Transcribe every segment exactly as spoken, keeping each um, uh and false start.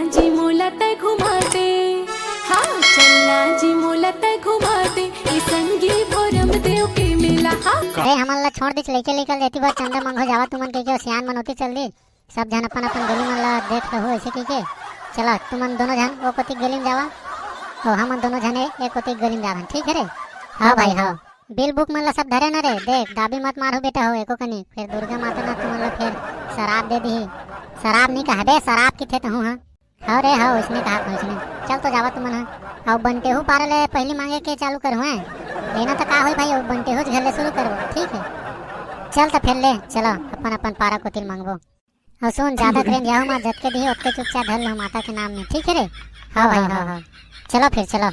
जी मोला तै घुमा दे, हाँ, चलना जी मोला तै घुमा दे, ए संगी भोरम देव के मेला, हाँ। अरे, हमन ला छोड़ दीच, लइके निकल जाती बर चंदा मांगो जावा तुमन के, के सियान मन होती चल दी। सब झन अपन अपन गली मन ला देख लहू ऐसे कहिके। चला, तुमन दोनों झन ओ कोती गली में जावा, अउ हमन दोनों झन ए, ए कोती गली में जावन, ठीक है रे? हाँ भाई, हाँ। बिल बुक मन ला सब धरे न रे, देख, दाबी मत मारहू बेटा हो एको कनी, फिर दुर्गा माता ना तुमन ला फिर शराब दे दिही। शराब नहीं कहबे, शराब की थे तहूँ, हाँ। हव रे, हव, उसने कहा था, उसने। चल तो जावा तुमन ह। अउ बंटेहू पारा ले पहली मांगे के चालू करहूँ, हैं? लेना तो का होई भाई, अउ बंटेहू घर ले शुरू करबो, ठीक है? चल तो फिर ले, चलो, अपन अपन पारा कोतिर मांगबो। अउ सुन, ज्यादा करें जाहू मत, जतके दिही ओतके चुपचाप धर लो माता के नाम में, ठीक है रे? हाँ भाई, हाँ, हाँ। चलो फिर, चलो।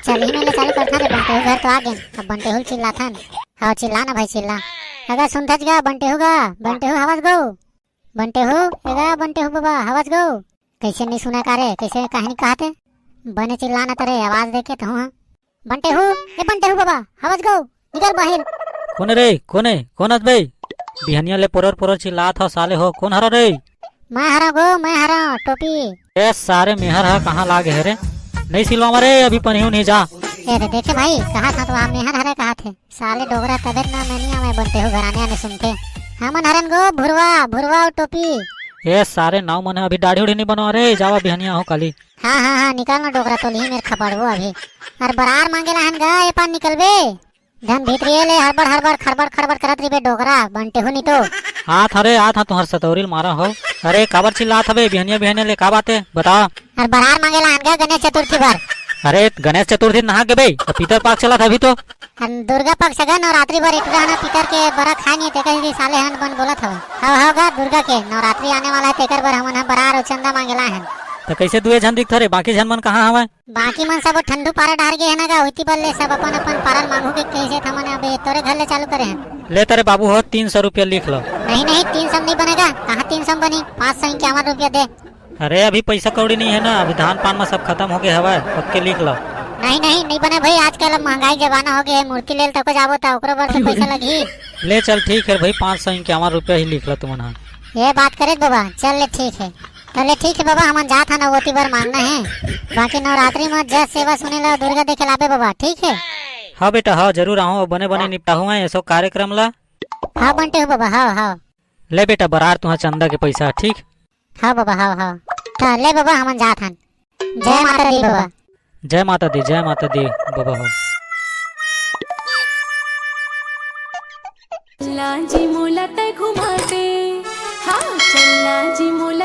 चल, इही में ले चालू करथन रे, बंटेहू घर तो आ गेन, अब बंटेहू ल चिल्लाथन। हाँ, चिल्ला ना भाई, चिल्ला। अगर सुनथच गा, बंटेहू गा, बंटेहू हवस गो। बंटेहू, ए गा बंटेहू बबा, हवस गो। कैसे नहीं सुना का रे, कैसे कहानी कहते? बने चिल्ला ना तरे, आवाज दे के तहूँ, हाँ। बंटेहू, ए बंटेहू बबा, हवस गो, निकल बाहिर। कोन रे, कोन हे, कोन हस बे? बिहनिया ले पोरर पोरर चिल्लात हव साले हो, कोन हरा रे? मैं हरा गो, मैं हरा, टोपी। ए सारे मेहर हा कहाँ लागे हे रे? नहीं सिलवा रे, अभी पनिहू नहीं जा। ए रे देखे भाई, कहा था तो वहाँ मेहर हरे कहा थे। साले डोगरा तबे ना मैं नहीं आवे, बंटेहू घराने आने सुनते। हमन हरन गो, भुरवा, भुरवा अउ टोपी। ए सारे नाव मन हे, अभी दाढ़ी उढ़ी नहीं बनवा रे, जावा बिहनिया हो काली। हाँ, हाँ, हाँ, निकाल ना डोगरा तोली मेर खपड़बो अभी। अरे बरार मांगे ला हन गा, ए पार निकलबे। धन भीतरिये ले हड़बड़ हड़बड़ खड़बड़ खड़बड़ करत रहिबे डोकरा, बंटेहू नी तो। आत हरे, आत हा तुहर सतौरी ल मारा हो। अरे काबर चिल्लात हबे बिहनिया बिहनिया ले, का बात हे बता। अरे बरार मांगे ला आन गा गणेश चतुर्थी बर। अरे गणेश चतुर्थी नहा के बे, त पितर पाक चलत हबी तो। अरे दुर्गा पक्ष गा नवरात्रि बर एक रहना पितर के बरा खाए नहीं तेकर ही साले हन बन बोलत हवे। हव हव गा दुर्गा के नवरात्रि आने वाला है तेकर बर हमन ह बरार अउ चंदा मांगे ला हन। त कैसे दुए झन दिखत रे, बाकी झन मन कहाँ हवय? बाकी मन सब ठंडू पारा डहर गे हे ना गा, ओती बर ले सब अपन अपन पारा ल मांगू के कहिसे त हमन अबे तोरे घर ले चालू करे हन। ले तरे बाबू हो, तीन सौ रुपया लिख लो। नहीं, नहीं, तीन सौ नहीं बनेगा, कहाँ तीन सौ बनी, पाँच सौ इक्यावन रुपया दे। अरे अभी पैसा कौड़ी नहीं है ना, अभी धान पान में सब खत्म हो गए हवय, ओतके लिख लो। नहीं, नहीं, नहीं बने भाई, आजकल अब महंगाई जमाना हो गया है, मूर्ति लेल तको जाबो त ओकरो बर तो पैसा लगही। ले चल ठीक है भाई, पाँच सौ इक्यावन रुपया ही लिख लो तुमन हा। ये बात करे बाबा, चल ले ठीक है। तले ठीक हे बबा, हमन जात हन ओती बर मांगना हे। बाकी नवरात्रि म जस सेवा सुने ला दुर्गा देखे लाबे बबा, ठीक हे? हाँ बेटा, हाँ, जरूर आहूँ, बने बने निपटाहूँ मैं एसो कार्यक्रम ला। हाँ बंटेहू बबा, हाँ, हाँ। ले बेटा, बरार तुहा चंदा के पैसा, ठीक? हाँ बबा, हाँ, हाँ। त ले बबा, हमन जात हन। जय माता दी बबा। जय माता दी, जय माता दी बबा हो। लाजी मोला तै घुमा दे, हाँ, चल लाजी मोला